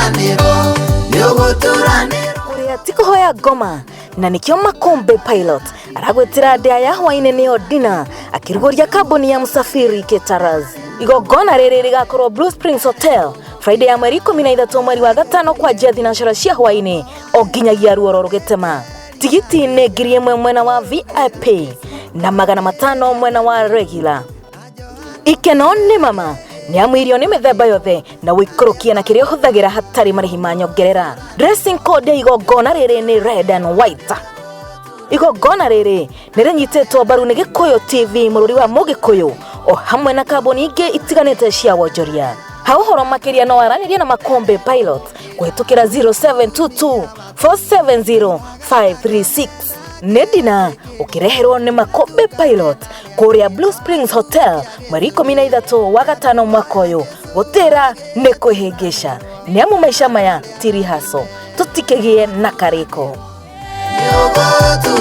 Nĩũgũturanĩrwo, nĩũgũturanĩrwo. Kũrĩa ti kũhoya ngoma na nĩkĩo Makombe Pilot aragwĩtĩra ndĩa ya hwainĩ nĩyo dina akĩrugũria kambuni ya Msafiri Caterers. Igongona rĩrĩ rĩgakorwo Blue Springs Hotel Friday ya mweri 13 mweri wa gatano kwanjia thinacara cia hwainĩ o nginyagia ruoro rũgĩtema. Tigiti nĩ 1000 mwena wa VIP na 500 mwena wa regular. Ikeno nĩ mama nĩ amu irio nĩ mĩthemba yothe na ũikũrũkie na kĩrĩa ũhũthagĩra hatarĩ marĩhi ma nyongerera. Dressing code ya igongona rĩrĩ nĩ red and white. Igongona rĩrĩ nĩ rĩnyitĩtwo mbaru nĩ Gĩkũyũ TV mũrũri wa Mũgĩkũyũ o hamwe na kambuni ingĩ itiganĩte cia wonjoria. Ha ũhoro makĩria no aranĩrie na Makombe Pilot kũhĩtũkĩra 0722 470 536. Nĩ dina ũkĩreherwo nĩ Makombe Pilot kũrĩa Blue Springs Hotel mweri 13 wa gatano mwaka ũyũ. Gũtĩra nĩ kwĩhĩngĩca nĩ amu maica maya ti rihaco, tũtikĩgĩe na karĩko. Nĩũgũturanĩrwo.